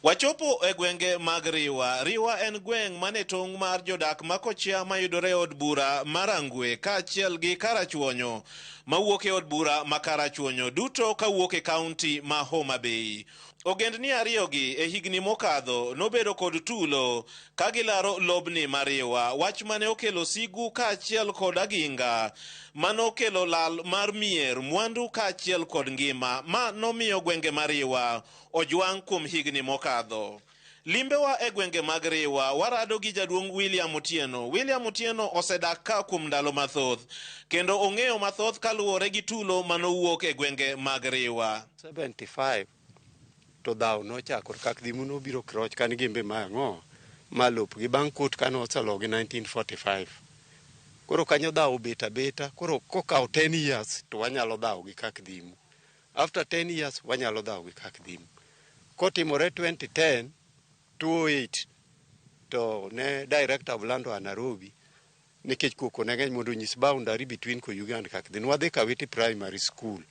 Wachopo e gwenge mag Riwa. Riwa en gweng' mane tong' mar jodak makochia mayudore e od bura mar Rangwe kaachiel gi Karachuonyo mawuok e od bura ma Karachuonyo duto kawuok e kaunti ma Homa Bay. Ogendni ariyogi e higni mokadho nobedo kod tulo ka gilaro lobni mar Riwa, wach mane okelo sigu kaachiel kod aginga manokelo lal mar mier, mwandu kaachiel kod ngima ma nomiyo gwenge mar Riwa ojwang' kuom higni mokadho. Limbewa e gwenge mag Riwa warado gi jaduong' William Otieno. William Otieno osedak ka kuom ndalo mathoth kendo ong'eyo mathoth kaluwore gi tulo manowuok e gwenge mag Riwa. 75 to dhaw nochako kak dhimu nobiro kroch kan gimbe ma ang'o ma lopgi bang' kot kane oselogi 1945. Koro kanyo dhaw obet abeta, koro kokawo 10 years to wanyalo dhaw gi kak dhimu. After 10 years wanyalo dhaw gi kak dhimu. Kotimore 2010 2008 to ne director of land wa Nairobi nikech koko ne ng'eny mondo onyis boundary between Koyugi and Kakdhin. Wadhi Kawiti Primary School.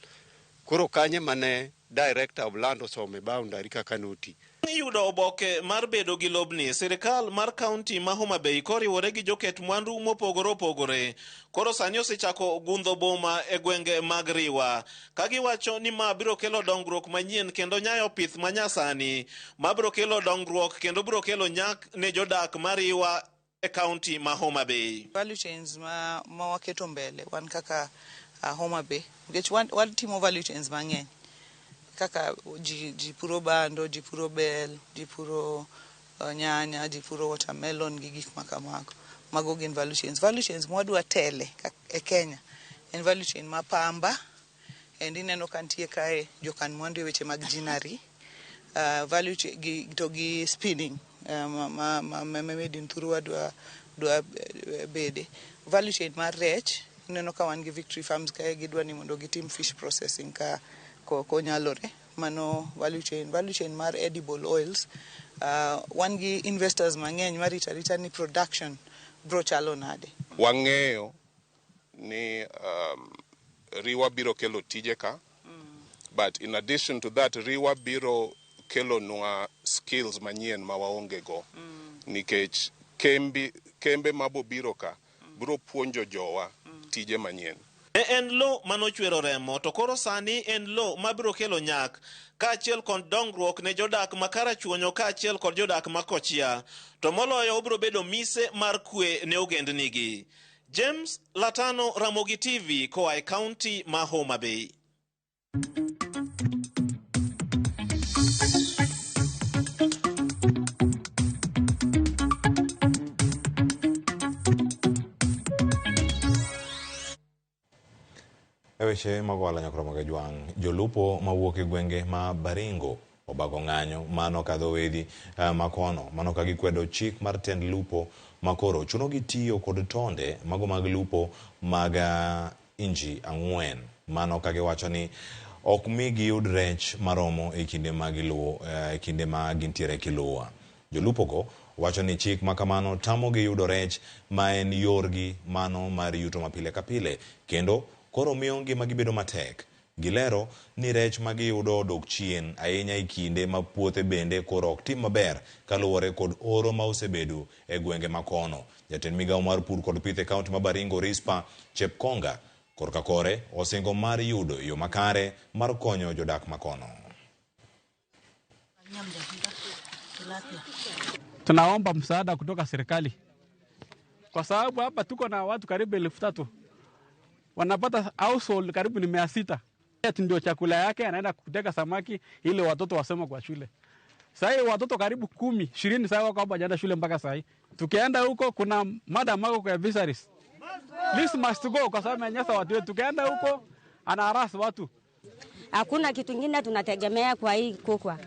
Koro kanye mane director of land osome boundary kaka noti. Yudo oboke mar bedo gi lobni, sirikal mar kaunti ma Homa Bay koriwore gi joket mwandu mopogore opogore koro sani osechako gundho boma e gwenge mag Riwa ka giwacho ni ma biro kelo dongruok manyien kendo nyayo pith manyasani ma biro kelo dongruok kendo biro kelo nyak ne jodak mar Riwa e kaunti ma Homa Bay. Value chains ma waketo mbele wan kaka Homa Bay nikech watimo value chains mang'eny kaka ji puro bando, ji puro bel, ji puro nyanya, ji puro watermelon gi gik makamago. Mago gin value chains. Value chains mwadwa tele e Kenya en value chain ma pamba, And ineno ka nitie kae jokan mwandu e weche mag ginnery, value gi, to gi spinning ma made in Thurwa dwa bede. Value chain mar rech, ineno ka wan gi Victory Farms kae, gidwa ni mondo gitim fish processing ka konyalore. Mano value chain. Value chain mar edible oils, wan gi investors mang'eny marito arita ni production bro chalo nade. Wang'eyo ni Riwa biro kelo tije ka, but in addition to that, Riwa biro kelonwa skills manyien ma waonge go, nikech kembe mabobiro ka biro puonjo jowa tije manyien. Ne en lo manochwero remo to koro sani en lo mabiro kelo nyak kaachiel kod dongruok ne jodak ma Karachuonyo kaachiel kod jodak ma Kochia, to moloyo obiro bedo mise mar kwe ne ogendnigi. James Latano, Ramogi TV, koa e kaunti ma Homa Bay. E weche mag ohala nyakoro mag Ajwang', jolupo mawuok e gwenge ma Baringo obago ng'anyo mano kadho wedhi makono mano ka gikwedo chik mar tend lupo makoro chunogi tiyo kod tonde mago mag lupo mag inji 4 mano ka giwacho ni ok mi giyud rech maromo e kinde ma giluwo, e kinde ma gintiere kiluwa. Jolupo go wacho ni chik ma kamano tamogi yudo rech ma en yorgi mano mar yuto ma pile ka pile, kendo koro miyo ngimagi bedo matek. Gilero ni rech ma giyudo odok chien ahinya e kinde ma puothe bende koro ok tim maber kaluwore kod oro ma osebedo e gwenge makono. Jatend migawo mar pur kod pith e kaunti ma Baringo, Rispa Chepkonga, korka kore osingo mar yudo yo makare mar konyo jodak makono. Tunaomba msaada kutoka serikali kwa sababu hapa tuko na watu karibu 3,000 wanapata household karibu ni 600. Ndio chakula yake, anaenda kuteka samaki ili watoto wasome kwa shule. Sasa watoto karibu 10, 20 sasa wako hapa hawajaenda shule mpaka sasa. Tukienda huko kuna madam wako kwa fisheries. This must go kwa sababu amenyanyasa watu wetu. Tukienda huko anaharas watu. Hakuna kitu kingine tunategemea kwa hii kokwa.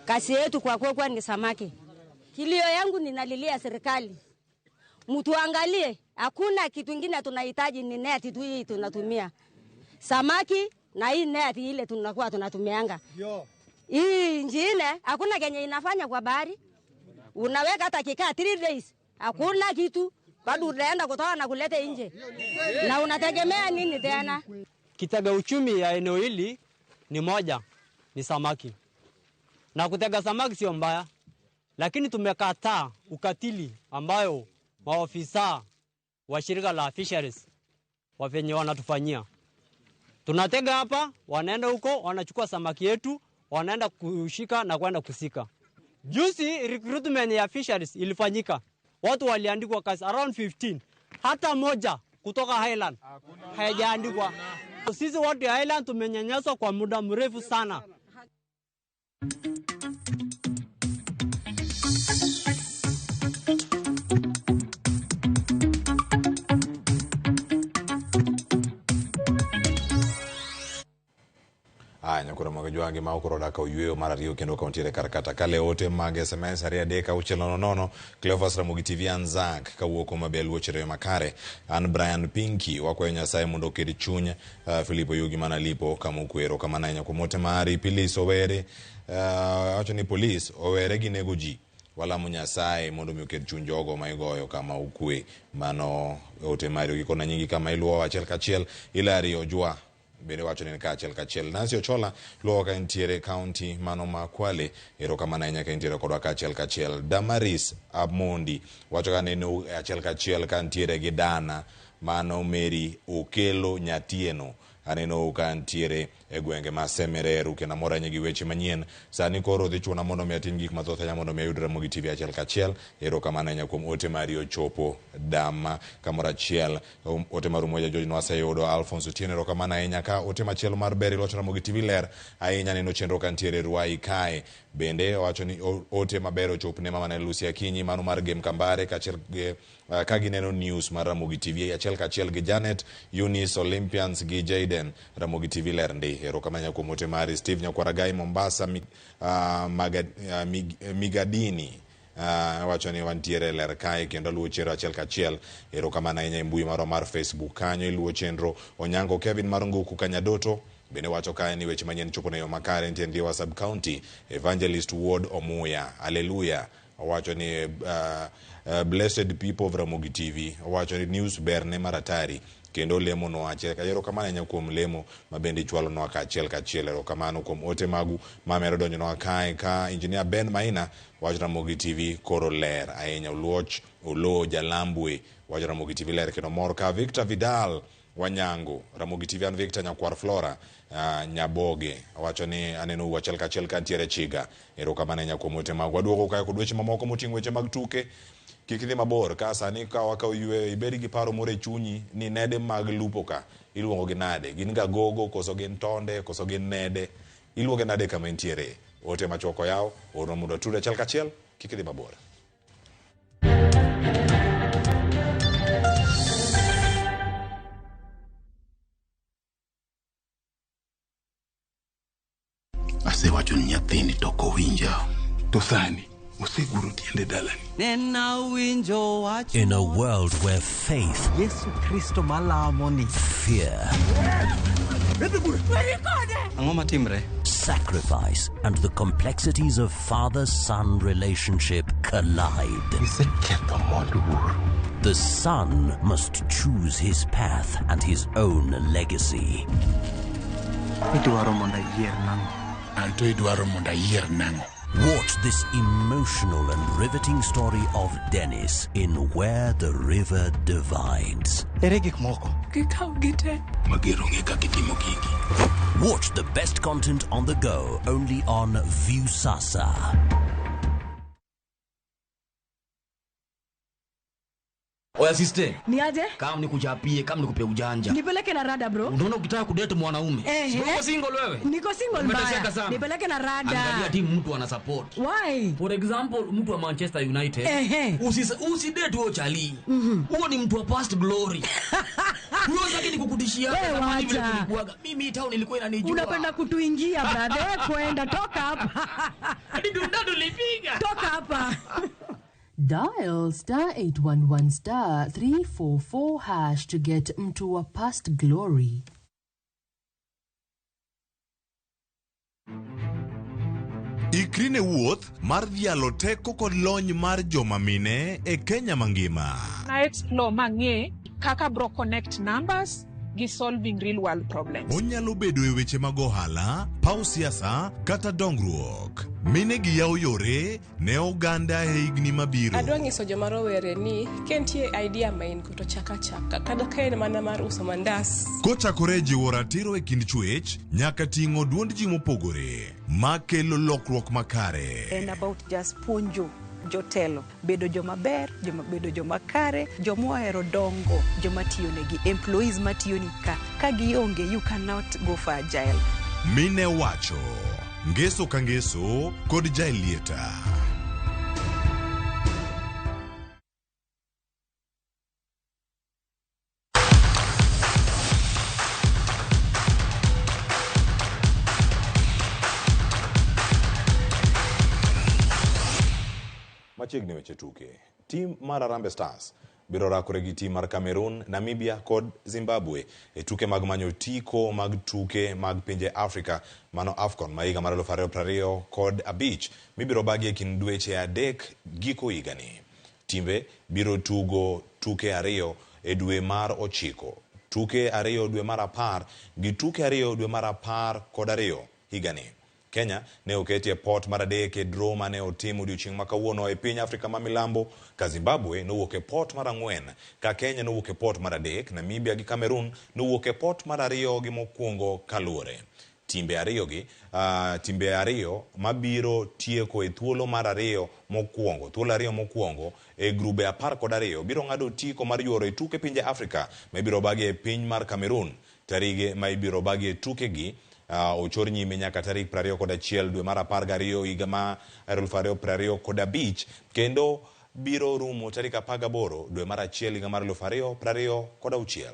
Kazi yetu kwa kokwa ni samaki. Kilio yangu ninalilia serikali. Mtu angalie, hakuna kitu kingine tunahitaji, ni neti tu hii tunatumia. Samaki na hii neti ile tunakuwa tunatumianga. Hii njine hakuna kenye inafanya kwa bahari. Unaweka hata kikaa 3 days, hakuna kitu. Bado unaenda kutoa na kuleta nje. Na unategemea nini tena? Kitega uchumi ya eneo hili ni moja, ni samaki. Na kutega samaki sio mbaya, lakini tumekataa ukatili ambayo maofisa wa shirika la fisheries wafenye wanatufanyia. Tunatega hapa, wanaenda huko, wanachukua samaki yetu, wanaenda kushika na kwenda kusika. Juzi recruitment ya fisheries ilifanyika. Watu waliandikwa kazi around 15. Hata moja kutoka Highland haijaandikwa. Sisi watu ya Highland tumenyanyaswa kwa muda mrefu sana. Aya, nyakoro mag Jwangi ma okoro dak oyweyo mar ariyo kendo ka untiere kar kata kale ote mag SMS 2 3 6 0 0 Cleophas Ramogi TV Anzak kawuok Homa Bay luo chenro makare. An Brian Pinky wakwayo Nyasaye mondo oket chuny Philip Oyugi mana lipo kama okwero kamano ahinya kuom ote mari. Pilis owere wacho ni polis owere gi nego ji. Walamo Nyasaye mondo mi oket chuny jogo ma igoyo kama okwe. Mano ote mari gikona nyingi kama iluwo achiel kachiel. Hilary Ojwa bende wacho ni kaachiel kachiel. Nancy Ochola luwo ka entiere kaunti mano ma Kwale, erokamano ahinya ka entiere kodwa kaachiel kachiel. Damaris Amondi wacho ka neno achiel kachiel ka ntiere gi dana mano Mary Okelo Nyatieno, aneno ka ntiere e gwenge ma Semereru. Kendo amor ahinya gi weche manyien. Sani koro dhi chuna mondo mi atim gik mathoth ahinya mondo mi ayud Ramogi TV achiel kachiel. Erokamano ahinya kuom ote mari ochopo dama kamoro achiel. Ote mar Umoja George nwaseyudo. Alphonse Otieno erokamano ahinya. Ka ote machielo mar ber iloch Ramogi TV ler ahinya neno chenro kantiere Ruai kae. Bende owacho ni ote maber ochopne mama ne Lucy Akinyi mano mar Gem Kambare kaachiel gi ka gineno news mar Ramogi TV achiel kachiel gi Janet, Eunice, Olympians gi Jaden. Ramogi TV ler ndi. Erokamano ahinya kuom ote mari. Steve Nyakwaragai Mombasa Migadini wacho ni wantiere ler kae kendo aluwo chenro achiel kachiel. Erokamano ahinya e mbui marwa mar Facebook kanyo iluwo chenro. Onyango Kevin mar Nguku Kanyadoto bende wacho kae ni weche manyien chopo ne yo makare nitie Ndhiwa Sub County. Evangelist Ward Omuya. Hallelujah. Owacho ni blessed people of Ramogi TV. Owacho ni news berne maratari kendo lemo nwa achiel ka erokamano ahinya kuom lemo ma bende ichwalonwa kaachiel kachiel. Erokamano kuom ote magu ma medo donjonwa kae ka Engineer Ben Maina wacho Ramogi TV koro ler ahinya. Oluoch Oloo Jalambwe wacho Ramogi TV ler kendo mor ka Victor Vidal Wanyango Ramogi TV an Victor Nyakwar Flora Nyaboge wacho ni aneno u achiel kachiel kantiere Chiga. Erokamano ahinya kuom ote magu. Waduogo kae kod weche mamoko moting'o weche mag tuke. Kik idhi mabor ka sani ka wakawo yweyo ibed gi paro moro e chunyi ni nede mag lupo ka iluongo gi nade? Gin ga gogo koso gin tonde koso gin nede? Iluonge nade kama intiere? Ote machuok oyaw, ornwa mondo watud achiel kachiel, kik idhi mabor. Asewacho ni nyathini to ok owinja. To sani oseguro tiende dalani. Nena winjo wach In a world where faith, Yesu Kristo malamo ni fear, Ang'o matimre? sacrifice, and the complexities of father-son relationship collide. Iseketho mond wuoru. The son must choose his path and his own legacy. Idwaro mondo ayier nang'o? Anto idwaro mondo ayier nang'o? Watch this emotional and riveting story of Dennis in Where the River Divides. Ere gik moko? Gikaw gite. Mager onge kaka itimo gigi. Watch the best content on the go only on Viusasa. Oya sister, Ni aje? Kama nikuchapie, kama nikupe ujanja. Nipeleke na rada bro. Unaona ukitaka kudate mwanaume. Ehe. Uko single wewe? Niko single Umeteseka mbaya. sana. Nipeleke na Angalia rada. timu mtu ana support. Why? For example, mtu wa Manchester United. Ehe. Usi usidate huo chali. Huo ni mtu wa past glory. Huo zake ni kukutishia. Wewe Zamani vile wacha. kulikuwaga. Mimi hii town ilikuwa inanijua. Unapenda kutuingia brother. Kwenda toka hapa. Hadi tulipiga. Toka hapa. Dial star 811 star 344 hash to get Mtu wa Past Glory. Ikri ne wuoth mar dhialo teko kod lony mar joma mine e Kenya mangima. Na explore mang'e kaka bro connect numbers gi solving real world problems. Onyalo bedo e weche mag ohala, paw siasa kata dongruok. Mine gi yawo yore ne oganda e higni mabiro. Adwa nyiso joma rowere ni ka nitie idea ma in go to chak achaka kata ka en mana mar uso mandas. Kochakore e jiwo ratiro e kind chwech nyaka ting'o duond ji mopogore makelo lokruok makare. En about just puonjo jotelo bedo joma ber, joma bedo joma kare, joma ohero dongo, joma tiyo negi, employees matiyo ni ka. Ka gionge, you cannot go for agile. Mine wacho ngeso ka ngeso kod Jaelieta. Machiegni weche tuke. Tim mar Harambee Stars biro rakore gi tim mar Cameroon, Namibia kod Zimbabwe e tuke mag manyo otiko mag tuke mag pinje Afrika mano AFCON ma higa mar 2025 mibiro bagi e kind dweche 3 giko higani. Timbe biro tugo tuke 2 e dwe mar 9, tuke 2 dwe mar 10 gi tuke 2 dwe mar 12 higani. Kenya ne oketi e pot mar 3 e draw mane otim odiochieng' ma kawuono e piny Afrika ma milambo ka Zimbabwe nowuok e pot mar 4 ka Kenya nowuok e pot mar 3, Namibia gi Cameroon nowuok e pot mar 2 gi mokwongo kaluwore. Timbe ariyo gi, timbe ariyo mabiro tieko e thuolo mar ariyo mokwongo, thuolo ariyo mokwongo e grube 12 biro ng'ado otiko mar yuoro e tuke pinje Afrika ma ibiro bagi e piny mar Cameroon. Tarige ma ibiro bagi e tukegi ochor nyime nyaka tarik 21 dwe mar 12 higa mar 2025 kendo biro rumo tarik 18 dwe mar 1 higa mar 2026.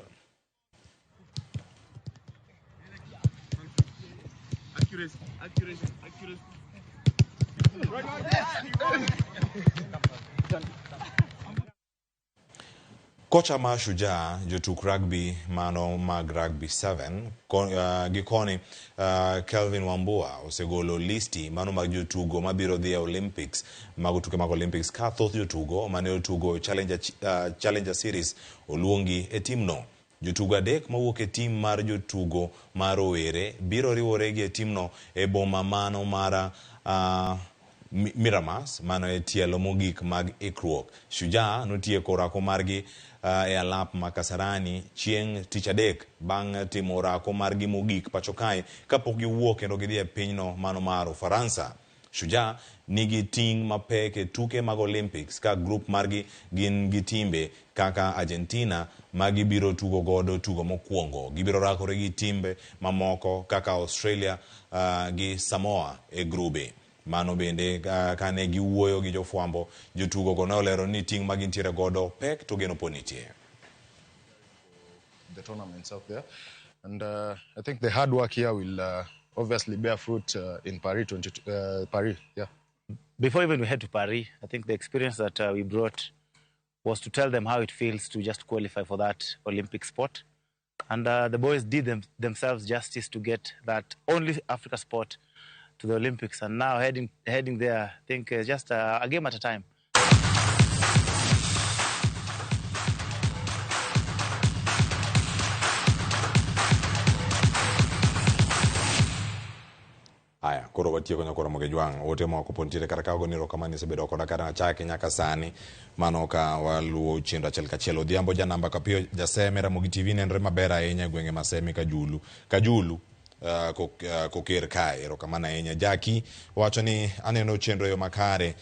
Accuracy, accuracy, accuracy. Kocha mar Shujaa jotuk rugby mano mag Rugby 7 gi koni Kelvin Wambua osegolo listi mano mag jotugo mabiro dhi e Olympics mago tuke mag Olympics ka thoth jotugo mane otugo Challenger Series oluongi e timno. Jotugo adek mawuok e tim mar jotugo mar rowere biro riwore gi e timno e boma mano mar Miramas mano e tielo mogik mag ikruok. Shujaa notieko orako margi e alap ma Kasarani chieng' tich adek bang' timo orako margi mogik pacho kae kapok giwuok kendo gidhi e pinyno mano mar Ufaransa. Shujaa nigi ting' mapek e tuke mag Olympics ka grup margi gin gi timbe kaka Argentina ma gibiro tugo godo tugo mokwongo. Gibiro rakore gi timbe mamoko kaka Australia gi Samoa e grube. Mano bende kane giwuoyo gi jofwambo, jotugo go ne olero ni ting' ma gintiere godo pek to geno pod nitie. The tournaments out there, and I think the hard work here will obviously bear fruit in Paris, Paris, yeah. Before even we head to Paris, I think the experience that we brought was to tell them how it feels to just qualify for that Olympic spot. And the boys did themselves justice to get that only Africa spot to the Olympics. And now heading there, I think just a game at a time. Aya, koro watieko nyakoro Ramogi Jwang', ote moko pod nitiere kar ka goni erokamano isebedo koda kata chake nyaka sani. Mano ka waluwo chenro achiel kachiel. Odhiambo janamba Kapiyo Jaseme Ramogi TV nenre maber ahinya e gwenge ma Seme Kajulu. Kajulu koker kae, erokamano ahinya. Jaki wacho ni aneno chenro e yo makare.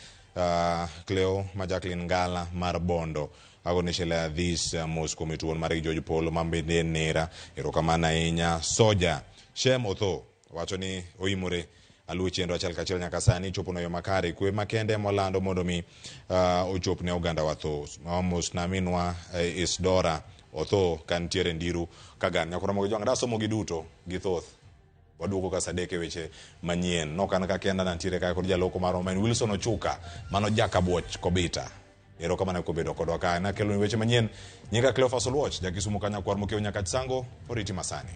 Cleo ma Jacqueline Ngala mar Bondo. Agone Sheila Adhis mos kuom tuon mar George Polo ma bende nera. Erokamano ahinya. Soja Shem Otho wacho ni oimore aluwo chenro achiel kachiel nyaka sani chopo no yo makare. Kwe makende molando mondo mi ochop ne oganda watho. Mos na minwa Isdora Otho kantiere Ndiru Kagan. Nyakoro Ramogi Jwang' dasomo gi duto gi thoth. Waduogo ka saa adek e weche manyien. Nokan ka kenda nantiere kae kod jaloko marwa ma en Wilson Ochuka mano Jakabuoch Kobita. Erokamano kuom bedo kodwa kae. Nakelo ni weche manyien. Nyinga Cleophas Oluoch, Jakisumu Kanyakwar Mokiewo Nyakach Sango, oriti masani.